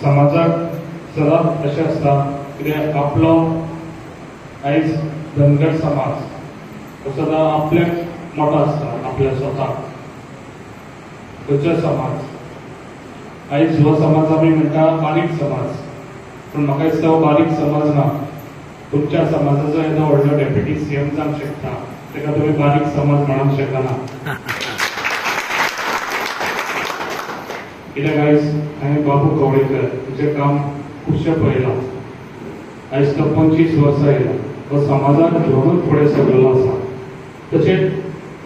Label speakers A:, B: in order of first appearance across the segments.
A: समाजाक सदांच अशें आसता कित्याक आपलो आयज धनगर समाज हो सदां आपल्याक मोटो आसता, आपल्या स्वताक. खंयचो समाज आयज हो समाज आमी म्हणटा बारीक समाज, पूण म्हाका दिसता हो बारीक समाज ना. तुमच्या समाजाचो येदो व्हडलो डेप्युटी सीएम जावंक शकता, ताका तुमी बारीक समाज म्हणूंक शकना. कित्याक आयज हांवें बाबू कवळेकर तुजें काम खुबशें पळयलां. आयज तो 25 वर्सां येयला, हो समाजाक घेवनूच फुडें सरलेलो आसा. तशेंच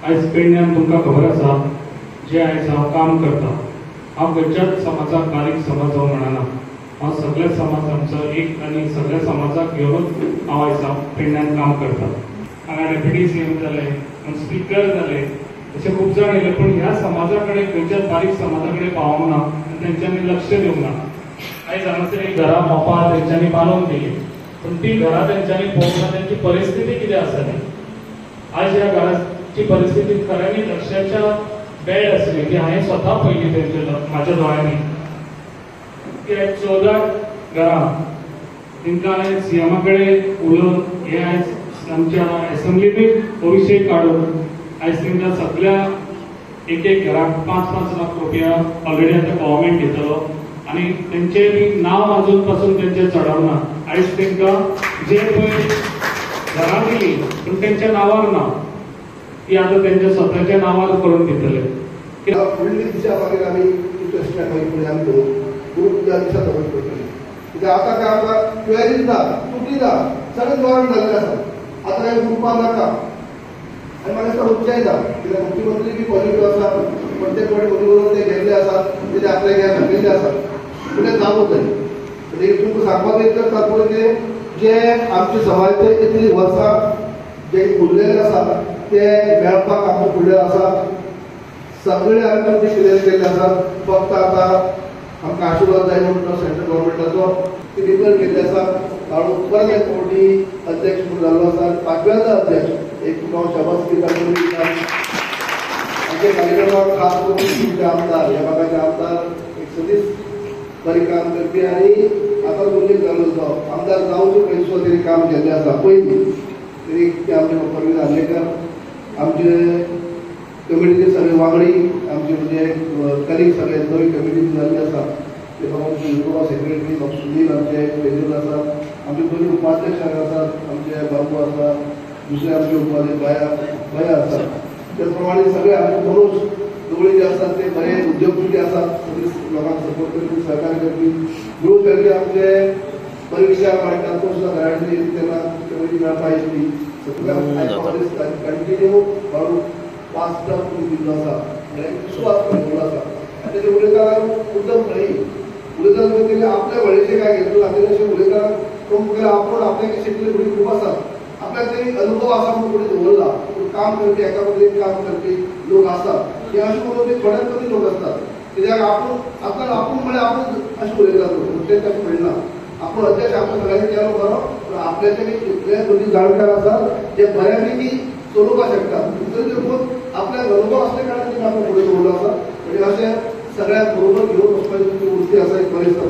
A: आयज पेडण्यान तुमकां खबर आसा जे आयज हांव काम करता, हांव खंयच्याच समाजाक बारीक समाज हो म्हणना. हांव सगळ्या समाज आमचो एक आनी सगळ्या समाजाक घेवनूच हांव आयज पेडण्यान काम करता. हांगा डेप्युटी सीएम जाले, स्पिकर जाले, अशे खूब जाण येयले, पूण ह्या समाजा कडेन खंयच्याच बारीक समाजा कडेन पावोंक ना आनी तेंच्यांनी लक्ष दिवंक ना. आयज हांगासर एक घरां मोपा तेंच्यांनी बांदून दिली, पूण ती घरां तेंच्यांनी पळोवंक ना तेंची परिस्थिती कितें आसा ती. आयज ह्या घराची परिस्थिती खऱ्यांनी लक्षाच्या बेड आसली ती हांवें स्वता पळयली तेंच्या म्हाज्या दोळ्यांनी. की आयज 14 घरां तांकां आयज सीएमा कडेन उलोवन हे आयज आमच्या एसेंब्लीनूय हो विशय काडून आयज तांकां सगळ्या एक एक घराक 5-5 लाख रुपया ऑलरेडी आतां गव्हर्मेंट दितलो आनी तेंचे बी नांव अजून पासून तेंचे चडवना. आयज तांकां जे पळय घरां दिली पूण तेंच्या नांवार ना, ती आतां तेंच्या स्वताच्या नांवार करून दितले.
B: फुडली दिशा मागीर आमी स्टँड मागीर फुडें आमी दवरू त्या दिशा दवरची पडटली. कित्याक आतां काय आमकां क्वेरीज ना, तुटी ना, सगळें निवारण जाल्लें आसा. आतां कांय उरपा नाका आनी म्हाका दिसता उरचेंय ना. कित्याक मुख्यमंत्री बी पॉझिटीव आसा, प्रत्येक फावटी मोदी बरोबर ते गेल्ले आसा, ते आपल्या घे सांगिल्लें आसा, पूण तें जावूंक जाय. म्हणजे तुमकां सांगपाक एक तर तात्पुरतें जे आमच्या समाजाचे इतलीं वर्सां जे उरलेले आसा ते मेळपाक आमकां फुडले आसा. सगळे आमी तुमचे क्लियर केल्ले आसा. फक्त आतां आमकां आशिर्वाद जाय म्हणून सेंट्रल गव्हर्मेंटाचो ते रिफर केल्ले आसा. हांव परत एक फावटी अध्यक्ष म्हणून जाल्लो आसा, 5व्यांदा अध्यक्ष एक तुका हांव शाबासकी दिता. आमच्या कार्यक्रमाक खास करून तुमचे आमदार, ह्या भागाचे आमदार एक सदीच बरें काम करपी आनी आतां उल्लेख जाल्लो जो आमदार जावचे पयलीं सुद्दां तेणी काम केल्लें आसा. पयलीं तरी ते आमचे परवीन आर्लेकर, आमचे कमिटीचे सगळे वांगडी, आमचे म्हणजे कलीग सगळे नवी कमिटी जाल्ली आसा ते बाबा सुनील सेक्रेटरी बाबू सुनील आमचे ट्रेजरर आसा, आमचे दोनूय उपाध्यक्ष आसात, आमचे बाबू आसा, दुसरे आमचे उपाध्यक्ष बाया बाया आसा. त्याच प्रमाणे सगळे आमचे मनोज गवळी जे आसात ते बरे उद्योगपती आसात, सगळे लोकांक सपोर्ट करपी, सहकार्य करपी. गुरू सारके आमचे परिक्षा मांडटात तो सुद्दां घरांतली तेन्ना कमिटी मेळपा आयिल्ली. सगळ्यांक कंटिन्यू बाळू 5 टर्म दिल्लो आसा, म्हळ्यार विस्वास दवरलो आसा. आनी तेजे उलयतना मुद्दम न्हय उलयतना तेणी आपल्या व्हडलेशें काय घेतलो आनी अशें उलयतना तो मुखार आपूण आपल्याक शिकले भुरगीं खूब आसात, आपल्याक तरी अनुभव आसा म्हणून फुडें दवरला. पूण काम करपी एका मदीं काम करपी लोक आसात, हे अशें म्हणून ते थोड्यात कमी लोक आसतात. कित्याक आपूण आपल्याक आपूण म्हळ्यार आपूण अशें उलयता लोक, तें तशें म्हणना. आपूण अध्यक्ष आपल्या सगळ्यांनी केलो बरो, पूण आपल्याचे कितले दोनी जाणकार आसात जे बऱ्यापैकी चलोवपाक शकता, तरी देखून आपल्याक अनुभव असल्या कारणान तेणी आपलो फुडें दवरलो आसा. म्हणजे अशें सगळ्यांक बरोबर घेवन वचपाची तुमची वृत्ती आसा, एक बरें दिसता.